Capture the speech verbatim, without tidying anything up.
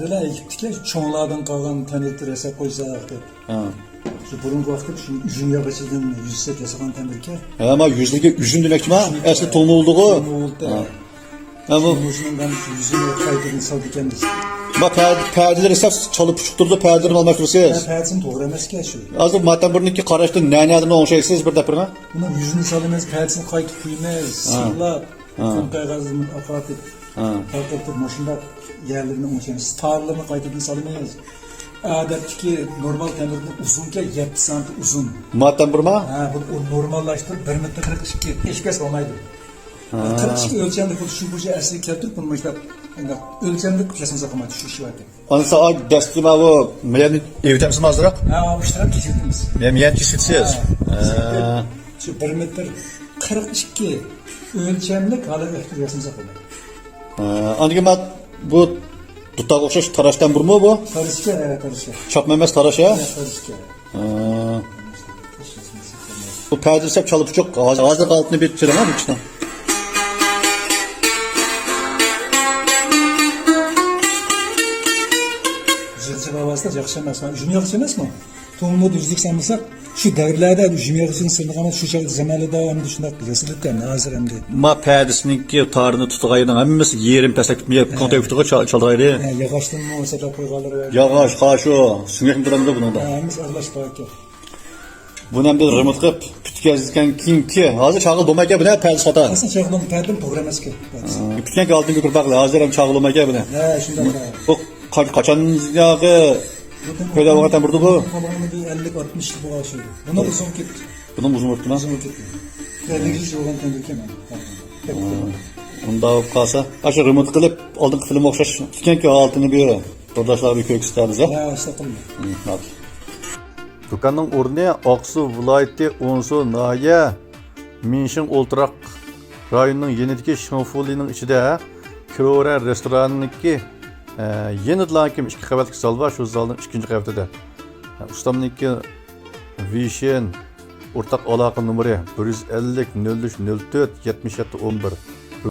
بىلەن ئېيتىپتىكەن، چوڭلاردىن قالغان تەمىرتىر ياساپ قويساق دەپ. ھە. شۇ بۇرۇنقى ۋاقىتتا شۇ ئۈجۈم ياغىچىدىن يۈز ياسىغان تەمىركەن. ھە، ما يۈزلىگە ئۈجۈم دېمەكچىما؟ ئەسلى توڭلىۋالدىغۇ. توڭلىۋالدى. ھە. ھە، بۇ. شۇنىڭ بىلەن شۇ يۈزىنى قايتىدىن سالىدىكەنمىز. ما پەردە، پەردىلەر ئېسەپ چالا پۇچۇق تۇرىدۇ، پەردىلەرنى ئالماشتۇرىسىز. ھە، پەردىسىنى توغرا ئەمەسكەن شۇ. ھازىر ماتەم بۇرنىڭكى قاراشتىن نە-نەدىن ئوڭشايسىز بىر دەپ بېرىڭ. بۇنىڭ يۈزىنى سالىمىز، پەردىسىنى قايتا قۇيىمىز، ھە. سىڭلاپ. ھە. قۇم قەغەزدىن ئاقارتىپ، ھە. تارقىتىپ، مۇشۇنداق يەرلىرىنى ئوڭشايمىز. تارلىرىنى قايتىدىن سالىمىز. ئادەتتىكى نورمال تەمىردىن ئۇزۇنكەن، يەتتە سانتى ئۇزۇن. ماتەم بۇرما؟ ھە، بۇنى ئۇ نورماللاشتۇرۇپ، بىر مېتىر قىرىق ئىككى، ئېشىپ كەتسە بولمايدۇ. ھە. قىرىق ئىككى ئۆلچەملىك بولسا، شۇ بويىچە ئەسلىگە كەلتۈرۈپ، بۇنى مۇشۇنداق، مۇنداق ئۆلچەملىك كەسمىسە بولمايدۇ، شۇ ئىش بار. ئانىسى دەسلىتى ماۋۇ مەيەننى ئېۋىتەمسىز ھازىراق؟ ھە، ئۇشتۇراپ كېسىۋېتىمىز. مەيەن، مەيەن كېسىۋېتىسىز؟ ھە. ھە. شۇ بىر مېتىر قىرىق ئىككى ئۆلچەملىك ھالەتتە كەسمىسە بولمايدۇ. ھە، ئاندىن كېيىن بۇ دۇتارغا ئوخشاش تاراش تەمبۇرمۇ بۇ؟ تاراشكەن، ھە، تاراشكەن. چاپما ئەمەس تاراش، ھە؟ ھە، تاراشكەن. ھە. بۇ پەردە دېسەم چالا پۇچۇق، ھازىر، ھازىرقى ھالىتىنى بىر چىراڭ بۇ ئىشنىڭ. زىلزىلە ئاۋازدا ياخشى ئەمەس. ئۈجۈم ياخشى ئەمەسمۇ؟ تومۇردا ئۈزلۈك سالمىساق، شۇ دەۋرلەردە ئۈجۈم ياغىچىنى سىرلىغان شۇ چاغ زامانىدا ئەمدى شۇنداق ياسىلىدىكەن، ھازىر ئەمدى. ما پەردىسىنىڭكى تارىنى تۇتىدىغاينىڭ ھەممىسى يېرىم پەسلەك تۇتماي، ھە. كونتەك تۇتىدىغۇ چال-، چالدىغايدى. ھە، ياغاچتىنمۇ ساقلاپ قويغانلىرى بار. ياغاچ، خاشۇ، سۈڭەكمۇ تۇرامدۇ بۇنىڭدا؟ ھە، ھەممىسى ئارىلاش بار ئىكەن. بۇنى ھەم بىز رېمونت قىلىپ پۈتكۈزگەن كېيىنكى، ھازىر چاغىل بولمايكەن بۇنى پەردىسى قاتار. ئەسلى چاغلىنىپ پەردىم توغرا ئەمەسكەن. ھە، پۈتكەنكى ئھالىتىنى كۆرۈپ باقىلى، ھازىر ھەم چاغىل بولمايكەن بۇنى. ھە، شۇنداق. بۇ قا-، قاچان ياغى پەيدا بولغان تەمبۇردۇ بۇ؟ قالغىنى بىر ئەللىك ئاتمىش يىل بولغان ئوخشايدۇ. بۇنىڭ ئۇزۇن كەتتى. بۇنىڭ ئۇزۇن بولۇپتۇ ما؟ ئۇزۇن كەتتى. ئەللىك يىل بولغان تەمبۇركەن. ھە. ئۇنداق بولۇپ قالسا، ئاشۇ رېمونت قىلىپ، ئالدىنقى فىلىمغا ئوخشاش پۈتكەنكى ھالىتىنى بىر تورداشلارغا بىر كۆرسىتەرمىز، ھە؟ ھە، ئىشتە قىلماڭ. ھە، ماقۇل. دۇكاننىڭ ئورنى ئاقسۇ ۋىلايىتى ئونسۇ ناھىيە مىنشىڭ ئولتۇراق رايونىنىڭ يېنىدىكى شىڭفۇلىنىڭ ئىچىدە كىرورەن رېستورانىنىڭكى، ئە، يېنىدىلا كىم ئىككى قەۋەتلىك زال بار، شۇ زالنىڭ ئىككىنچى قەۋىتىدە. ئۇستامنىڭكى ۋېيشىن ئورتاق ئالاقە نومۇرى بىر يۈز ئەللىك، نۆل ئۈچ، نۆل تۆت، يەتمىش يەتتە، ئون بىر.